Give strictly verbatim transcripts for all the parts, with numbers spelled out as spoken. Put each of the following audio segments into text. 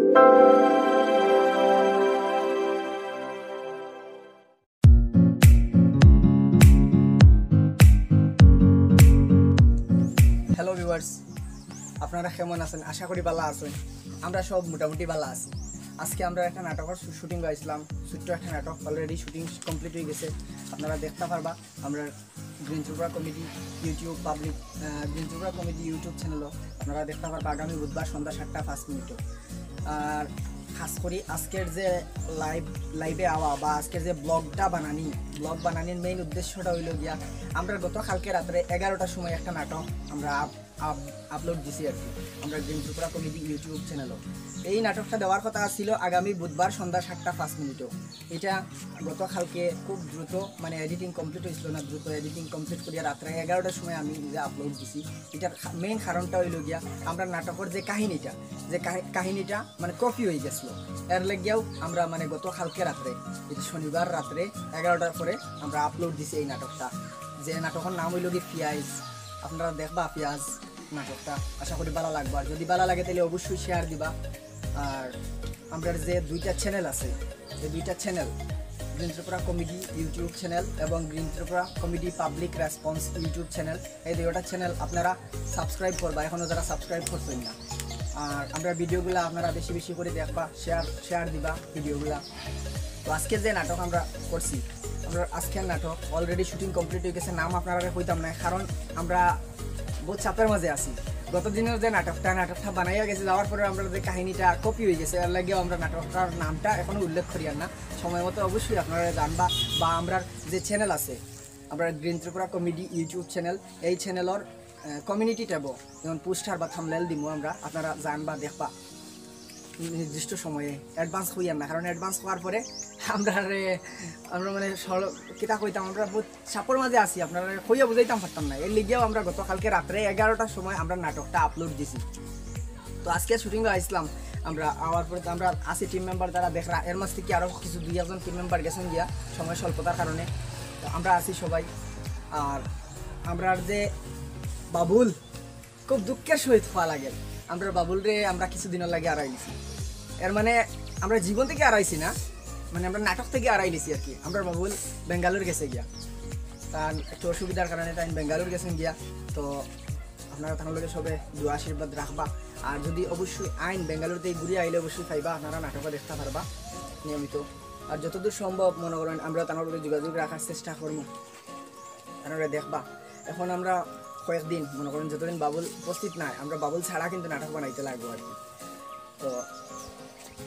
Hello viewers, আপনারা কেমন আছেন? আশা করি ভালা আছেন। আমরা সব মোটামুটি ভালা আছি। আজকে আমরা একটা নাটকর শু-, শুটিং আইছিলাম, ছোট্ট একটা নাটক, অলরেডি শুটিং কমপ্লিট হয়ে গেছে। আপনারা দেখতে পারবা আমরা গ্রিন ত্রিপুরা কমেডি ইউটিউব পাবলিক, আহ, গ্রিন ত্রিপুরা কমেডি ইউটিউব চ্যানেলও আপনারা দেখতে পারবা আগামী বুধবার সন্ধ্যা সাতটা পাঁচ মিনিটও। আর খাস করি আজকের যে লাইভ, লাইভে আওয়া বা আজকের যে ব্লগটা বানানি, ব্লগ বানানির মেইন উদ্দেশ্যটা হইল গিয়া, আমরা গত কালকে রাত্রে এগারোটার সময় একটা নাটক আমরা আপ-, আপ-, আপলোড দিছি আর কি, আমরা গ্রিন ত্রিপুরা কমেডি ইউটিউব চ্যানেলও। এই নাটকটা দেওয়ার কথা ছিল আগামী বুধবার সন্ধ্যা সাতটা পাঁচ মিনিটও। এটা গত কালকে খুব দ্রুত, মানে, এডিটিং কমপ্লিট হয়েছিল না, দ্রুত এডিটিং কমপ্লিট করিয়া রাত্রে এগারোটার সময় আমি নিজে আপলোড দিছি। এটার মেইন কারণটা হইল গিয়া, আমরা নাটকের যে কাহিনীটা, যে কাহি-, কাহিনীটা মানে কপি হয়ে গেছিল, এর লাগিয়াও আমরা, মানে, গত কালকে রাত্রে, এটা শনিবার রাত্রে এগারোটার পরে আমরা আপলোড দিছি এই নাটকটা, যে নাটকের নাম হইল কি পিয়াইজ। আপনারা দেখবা পিয়াজ নাটকটা, আশা করি ভালা লাগবে। আর যদি ভালা লাগে তাহলে অবশ্যই শেয়ার দিবা। আর আমরার যে দুইটা চ্যানেল আছে, এই দুইটা channel, green Tripura comedy YouTube channel এবং green Tripura comedy public response YouTube channel, এই দুইটা চ্যানেল আপনারা সাবস্ক্রাইব করবা, এখনো যারা সাবস্ক্রাইব করছেন না। আর আমরা ভিডিওগুলো আপনারা বেশি বেশি করে দেখবা, শেয়ার শেয়ার দিবা ভিডিওগুলা। তো আজকে যে নাটক আমরা করছি, আমরা আজকের নাটক অলরেডি শুটিং কমপ্লিট হয়ে গেছে, নাম আপনারা কইতাম না, কারণ আমরা বহুত চাপের মাঝে আছি। গত দিনের যে নাটকটা, নাটকটা বানাইয়া গেছে, যাওয়ার পরে আমরা যে কাহিনীটা কপি হয়ে গেছে, এর লাগিও আমরা নাটকটার নামটা এখনো উল্লেখ করিয়ার না। সময় মতো অবশ্যই আপনারা জানবা বা আমরার যে চ্যানেল আছে, আমরা গ্রিন ত্রিপুরা কমেডি ইউটিউব চ্যানেল, এই চ্যানেলর কমিউনিটি ট্যাবও যেমন পোস্টার বা থাম্বনেল দিমু আমরা, আপনারা জানবা দেখবা। নির্দিষ্ট সময়ে অ্যাডভান্স হইয়ার না, কারণ অ্যাডভান্স হওয়ার পরে আমরা রে, আমরা মানে সর-, কিতা কইতাম, আমরা বহুত চাপর মাঝে আছি, আপনারা কইয়া বুঝাইতাম পারতাম না। এর লিগিয়াও আমরা গতকালকে রাত্রে এগারোটার সময় আমরা নাটকটা আপলোড দিছি। তো আজকে শুটিং আইসলাম আমরা, আওয়ার পরে তো আমরা আছি টিম মেম্বার যারা দেখরা, এর মাঝ থেকে আরও কিছু দুই একজন টিম মেম্বার গেছেন গিয়া সময় স্বল্পতার কারণে। তো আমরা আছি সবাই। আর আমরার যে বাবুল, খুব দুঃখের সহিত কওয়া লাগে, আমরার বাবুলরে আমরা কিছুদিনের লাগি আড়াই নিছি। এর মানে আমরা জীবন থেকে আড়াইছি না, মানে আমরা নাটক থেকে আড়াই নিছি আর কি। আমরার বাবুল বেঙ্গালোর গেছে গিয়া, তার একটু অসুবিধার কারণে তাইন বেঙ্গালোর গেছেন গিয়া। তো আপনারা তার লগে সবে দোয়া আশীর্বাদ রাখবা। আর যদি অবশ্যই আইন বেঙ্গালোর থেকে ঘুরে আইলে অবশ্যই পাইবা, আপনারা নাটকও দেখতে পারবা নিয়মিত। আর যতদূর সম্ভব মনে করেন আমরা তার লগে যোগাযোগ রাখার চেষ্টা করবো, আপনারা দেখবা। এখন আমরা কয়েকদিন মনে করেন যতদিন বাবুল উপস্থিত নাই, আমরা বাবুল ছাড়া কিন্তু নাটক বানাইতে লাগবো আর কি। তো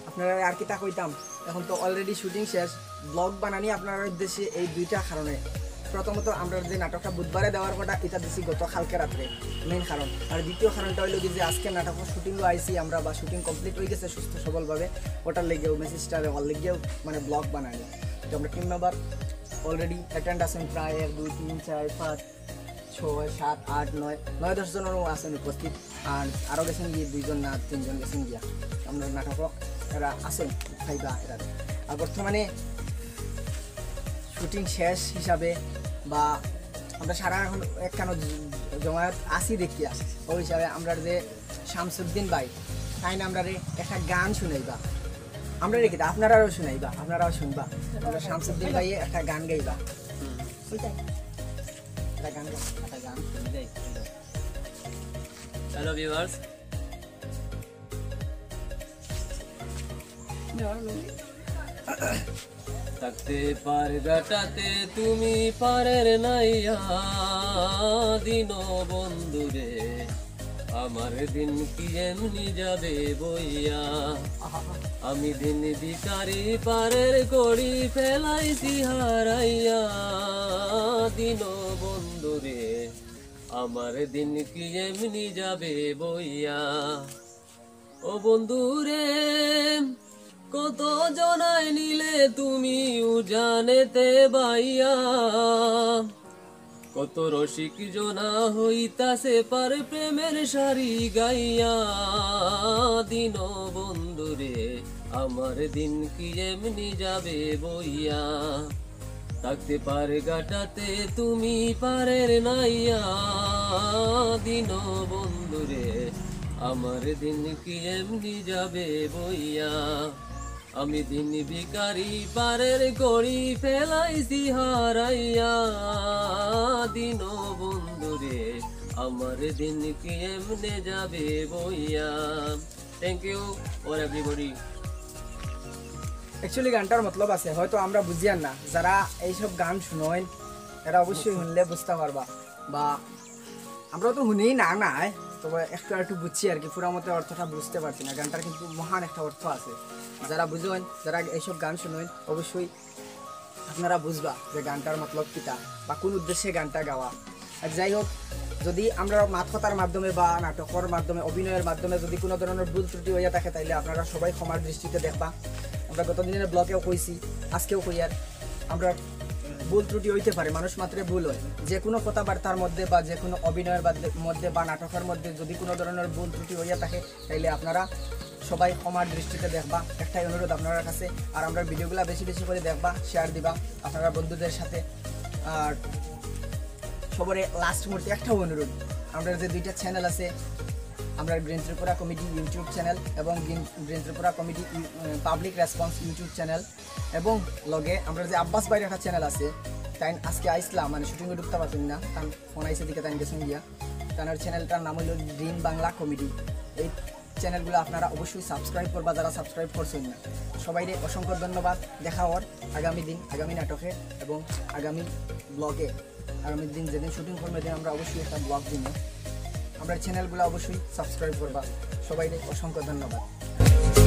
আপনারা আর কিতা কইতাম, এখন তো অলরেডি শুটিং শেষ। ব্লগ বানানি আপনার উদ্দেশ্যে এই দুইটা কারণে। প্রথমত আমরা যে নাটকটা বুধবারে দেওয়ার কথা, এটা দিছি গত কালকে রাত্রে, মেইন কারণ। আর দ্বিতীয় কারণটা হইলো কি যে আজকে নাটক শুটিংও আইছি আমরা, বা শুটিং কমপ্লিট হয়ে গেছে সুস্থ সবলভাবে, ওটার লেগেও মেসেজটা দেওয়ার লেগেও মানে ব্লগ বানানি। তো আমরা টিম মেম্বার অলরেডি অ্যাটেন্ড আছেন প্রায় এক, দুই, তিন, চার, পাঁচ, ছয়, সাত, আট, নয়, নয়, দশ জনেরও আছেন উপস্থিত। আর আরও গেছেন গিয়ে দুইজন না তিনজন গেছেন গিয়া। আমরা নাটক এরা আছেন, খাইবা এরা। আর বর্তমানে শুটিং শেষ হিসাবে বা আমরা সারা এখন একখানো জ-, জমায়েত আছি দেখিয়া, ওই হিসাবে আমরা যে শামসুদ্দিন ভাই, তাই না, আমরা রে একটা গান শুনাইবা। আমরা রে কিতা, আপনারাও শুনাইবা, আপনারাও শুনবা। আমরা শামসুদ্দিন ভাইয়ে একটা গান গাইবা। ওইটাই। একটা গান গাই, একটা গান শুনে যাই। হ্যালো ভিউয়ার্স, থাকতে পারগাটাতে তুমি পারের নাইয়া দিন বন্ধুরে, আমার দিন কি এমনি যাবে বইয়া। আমি দিন ভিখারি পারের করি ফেলাইছি হারাইয়া দিন বন্ধুরে, আমার দিন কি এমনি যাবে বইয়া। ও বন্ধুরে, কত জনায় নিলে তুমি উজানেতে বাইয়া, কত রসিক জনা হইতাছে পার প্রেমের সারি গাইয়া। দিন বন্ধুরে, আমার দিন কি এমনি যাবে বইয়া। থাকতে পারগাটাতে তুমি পারের নাইয়া দিন বন্ধুরে, আমার দিন কি এমনি যাবে বইয়া? আমি দিন ভিখারি পারের ঘড়ি ফেলাইছি হারাইয়া। দিন বন্ধুরে, আমার দিন কি এমনে যাবে বইয়া? Thank you for everybody. Actually গানটার মতলব আছে, হয়তো আমরা বুঝিয়ার না, যারা এইসব গান শুনইন এরা অবশ্যই শুনলে বুঝতা পারবা, বা আমরা তো শুনি না নাই, তবে একটু একটু বুঝছি আর কি, পুরা মতে অর্থটা বুঝতে পারছি না। গানটার কিন্তু মহান একটা অর্থ আছে, যারা বুঝইন, যারা এইসব গান শুনইন অবশ্যই আপনারা বুঝবা যে গানটার মতলব কিতা বা কোন উদ্দেশ্যে গানটা গাওয়া। আর যাই হোক, যদি আমরা মাত কথার মাধ্যমে বা নাটকর মাধ্যমে, অভিনয়ের মাধ্যমে যদি কোনো ধরনের ভুল ত্রুটি হইয়া থাকে, তাইলে আপনারা সবাই ক্ষমার দৃষ্টিতে দেখবা। আমরা গত দিনের ব্লগেও কইছি, আজকেও কইয়ার, আমরা ভুল ত্রুটি হইতে পারে, মানুষ মাত্রে ভুল হয়। যে কোনো কথাবার্তার মধ্যে বা যে কোনো অভিনয়ের বাদে- মধ্যে বা নাটকের মধ্যে যদি কোনো ধরনের ভুল ত্রুটি হইয়া থাকে, তাইলে আপনারা সবাই ক্ষমার দৃষ্টিতে দেখবা, একটাই অনুরোধ আপনার কাছে। আর আমরা ভিডিওগুলো বেশি বেশি করে দেখবা, শেয়ার দিবা আপনারা বন্ধুদের সাথে। আর সবরে লাস্ট মুহূর্তে একটাও অনুরোধ, আমরা যে দুইটা চ্যানেল আছে, আমরা গ্রিন ত্রিপুরা কমেডি ইউটিউব চ্যানেল এবং green green Tripura comedy public response YouTube channel, এবং লগে আমরা যে আব্বাস ভাইর একটা চ্যানেল আছে, তাইন আজকে আইসলা, মানে শুটিংয়ে ঢুকতে পারতেন না, তার ফোন আইসে দিকে তাইন গেছেন গিয়া। তার চ্যানেলটার নাম হইল গ্রিন বাংলা কমেডি। এই চ্যানেলগুলো আপনারা অবশ্যই সাবস্ক্রাইব করবা, যারা সাবস্ক্রাইব করছেন না। সবাইরে অসংখ্য ধন্যবাদ। দেখা হওয়ার আগামী দিন, আগামী নাটকে এবং আগামী ব্লগে। আগামী দিন যেদিন শুটিং করবো, এদিন আমরা অবশ্যই একটা ব্লগ দিব। আমরা চ্যানেলগুলো অবশ্যই সাবস্ক্রাইব করবা। সবাইরে অসংখ্য ধন্যবাদ।